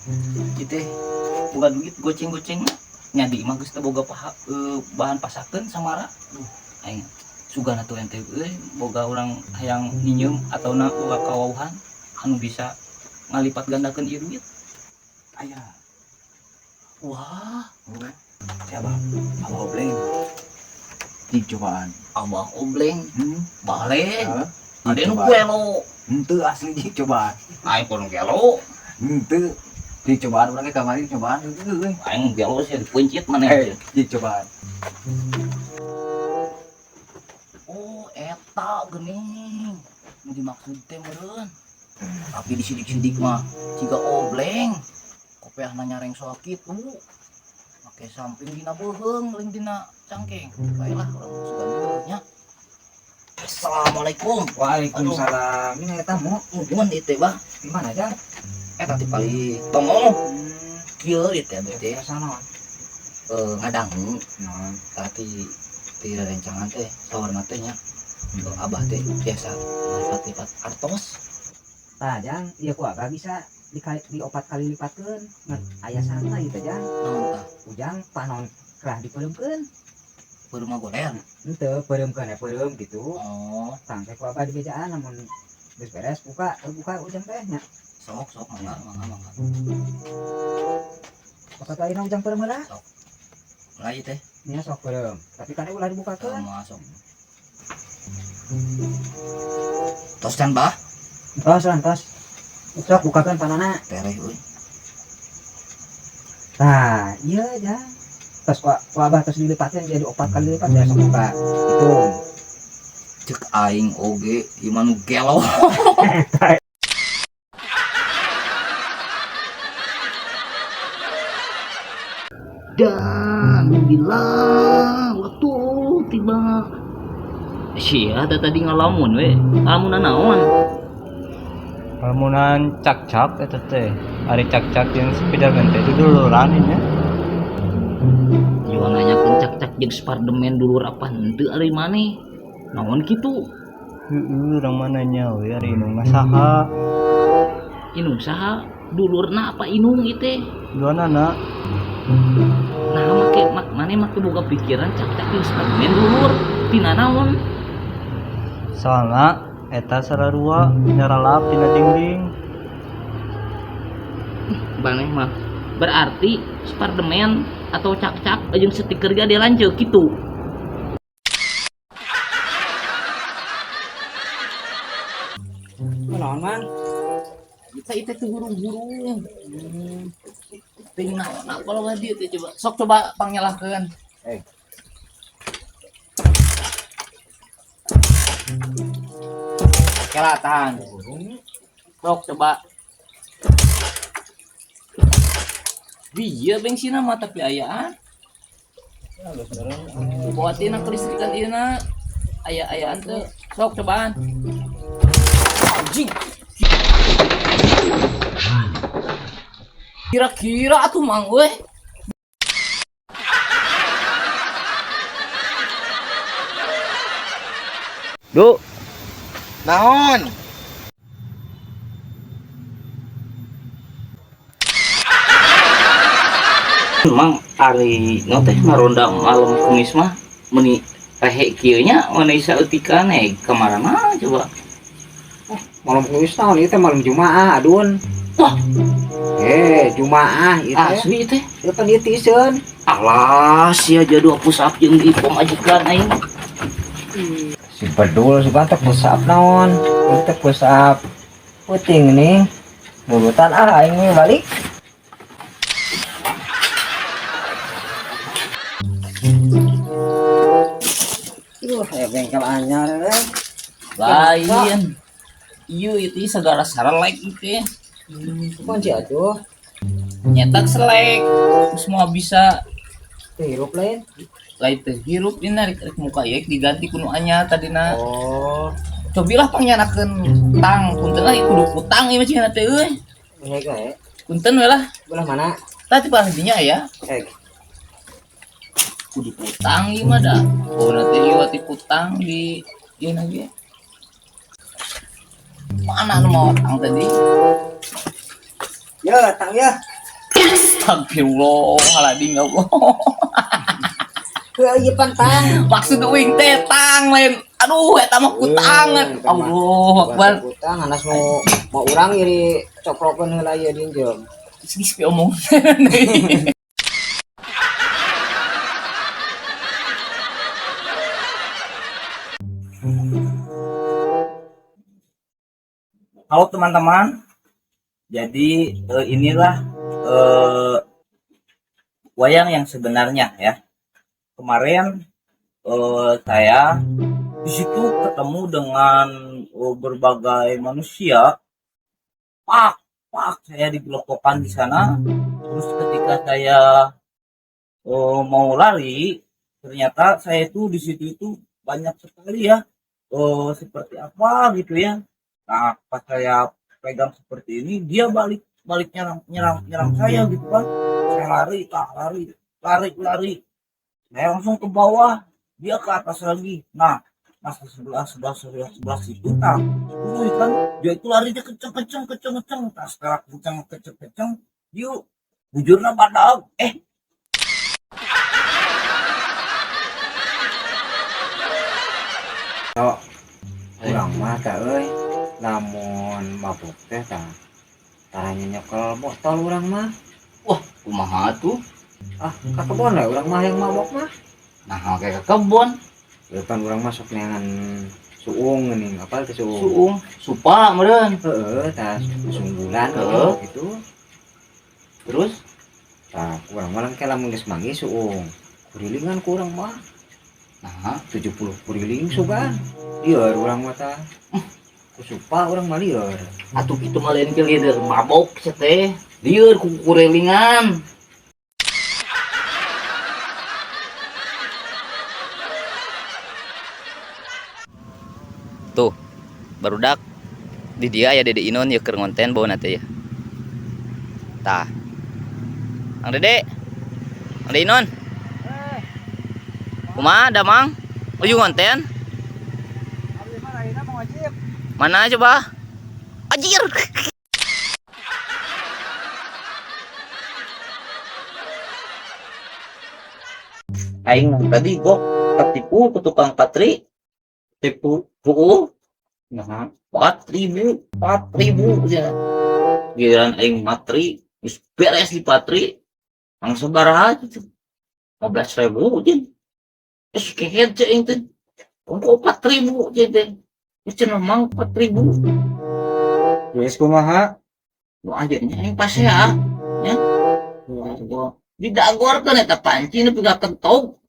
Ieu teh boga duit goceng-goceng nya di imah geus teu boga paha, bahan pasakeun samara. Duh, aing sugan atuh ente euy boga urang hayang minjem atauna boga kawauhan anu bisa ngalipat gandakeun ieu duit. Aya. Wah, Siapa? Abah Obleng. Cik cobaan. Abah Obleng, balik. Hah? Ada nu Cobaan. gelo. Henteu asli cik cobaan. Aing pun gelo. Henteu. Cik cobaan urang ge kamari cobaan heueuh euy. Aing gelo sih dipencit maneh. Eh, cik cobaan. Oh, eta geuning. Nu dimaksud teh meureun. Tapi disidik-sidik mah jiga obleng. Kopeahna nyareng soal kitu. Make samping dina beuheung lain dina cangkeng. Baiklah urang sugan deui nya. Assalamualaikum. Waalaikumsalam. Ini eta mu Nuhun ieu teh, Bah. di mana aja? Eta teh paling tongong. Kieu ieu teh abdi teh Biasa naon? Ngadangu Naon? tapi ti rerencangan teh sawarna teh nya. Abah teh biasa ngalipat-lipat artos. Tah, Jang, ieu ku abah bisa dikali di opat kali lipatkeun. Ngan aya sarana ieu teh, Jang. Naon tah? Ujang panon kerah dipeureumkeun. Peureum mah goler. Henteu peureumkeun ya peureum gitu. Oh, Tang teh ku abah dibejaan lamun geus beres buka, buka ujang teh nya. Sok sok mangga mangga mangga. Bapak teh ayeuna ujang peureum heula. Mulai teh. Nya sok peureum. Tapi kan ulah dibukakeun. Teu masuk. Tos can, Bah? Tos lah, tos. Sok bukakeun panona. Tereh euy. Tah, ieu Jang. Tos ku abah tos dilipatkeun jadi opat kali lipat ya sok buka. Hitung. Cek aing oge ieu mah nu gelo. Dan bilang waktu tiba. Sia teh tadi ngalamun we. Ngalamunan naon? Ngalamunan cak-cak eta teh. Ari cak-cak jeung Spiderman teh duduluran nya. Jual nanyakeun cak-cak jeung Spiderman dulur apa henteu ari maneh? Naon kitu? Heueuh, urang mah nanya we ari indung mah saha? Indung saha? Dulurna apa indung ieu teh? Duanana. Nah, make mak maneh make boga pikiran cak-cak jeung Spiderman dulur. Tina naon? Soalna eta sararua nyaralap dina dinding. Maneh mah berarti Spiderman atau cak-cak jeung stiker ge ade lanceuk kitu. Naon, Mang? Kita itu tuh hurung-hurung. Ting naon apa lo dia teh coba. Sok coba pangyalahkeun. Eh. Kela tahan. Sok coba. Bieu bensinna mah tapi ayaan. Bawa tina kelistrikan ieu na. Aya-ayaan teu. Sok cobaan. Anjing. Kira-kira atuh mang euy. Du, Naon? Mang ari no teh ngaronda malam kemis mah meuni rehe kieu nya meuni saeutikan kamarana coba. Malam kemis naon ieu teh malam Jumaah adun. Wah. Jumaah ieu teh. Asli teh. Ieu pan ieu tiiseun. Alah, sia jadua push up jeung di pamajikan aing. Si bedul si bantek push up naon? Teh push up puting nih. Bulutan ah aing nih balik. Duh, aya bengkel anyar euy. Lain. Ieu itu segala sarelek itu. Kunci atuh. Nyetak selek. Semua bisa Teu hirup lain. Lain teu hirup dina rek rek muka ieu diganti ku nu anyar tadina. Oh. Cobilah pangyanakeun tang, punten lah kudu kutang ieu mah cenah teh euy. Ini kae. Punten we lah. Belah mana? Tah ti paling dinya ya. Eh. Kudu kutang ieu mah da. Oh nanti ieu ti kutang di ieu na ge. Mana nu mau tang tadi? Ya, tang ya. Astagfirullahaladzim, ya Allah. Heuh, ieu pantang. Maksud uing teh tang lain. Aduh, eta mah kutang. Eta mah. Allahu Akbar. Kutang hanas mau mau urang iri cokrokeun heula ieu dinjem. Geus omong. Halo teman-teman. Jadi inilah wayang yang sebenarnya ya. Kemarin saya di situ ketemu dengan berbagai manusia. Pak, pak, saya digelopokan di sana. Terus ketika saya mau lari, ternyata saya itu di situ itu banyak sekali ya. Seperti apa gitu ya. Nah, pas saya pegang seperti ini, dia balik balik nyerang nyerang nyerang saya gitu kan. Saya lari, tak lari, lari lari. Saya langsung ke bawah, dia ke atas lagi. Nah, pas ke sebelah sebelah sebelah sebelah situ, nah, itu kan dia itu larinya kenceng kenceng kenceng kenceng. Nah, setelah kenceng kenceng kenceng, dia bujurna badag. Urang mah tah euy. Lamun mabuk teh tah tara nyekel botol urang mah. Wah, kumaha tuh? Ah, ka kebon we urang mah yang mabok mah. Nah, kayak ke kebon. Depan urang mah sok neangan suung geuning, apal teh suung. Suung, supa meureun. Heeh, tah sunggulan Heeh. gitu. Terus Tah urang mah ke lamun geus manggih suung. Kurilingan ku urang mah. Nah, 70 kuriling sugan. Lieur urang mah tah. Ku supa urang mah lieur. Atuh kitu mah lain ke lieur mabok sia teh. Lieur ku kurelingan. Tuh, barudak di dia ya Dede Inon ya keur ngonten bawa teh ya. Tah. Mang Dede. Mang Dede Inon. Kumaha damang? Uju ngonten? Mana coba? Anjir. Aing tadi gua ketipu ke tukang patri. Tipu. Heeh. Nah, 4.000, 4.000 ya. Giliran aing matri, geus beres di patri. Langsung sabaraha gitu. 15.000 jeung. Terus kehed cek aing teh. Ongko 4.000 cek teh. Geus cenah mang 4.000. Geus kumaha? Nu ayeuna aing pasea nya. Di dagorkeun eta panci nepi ka kentog.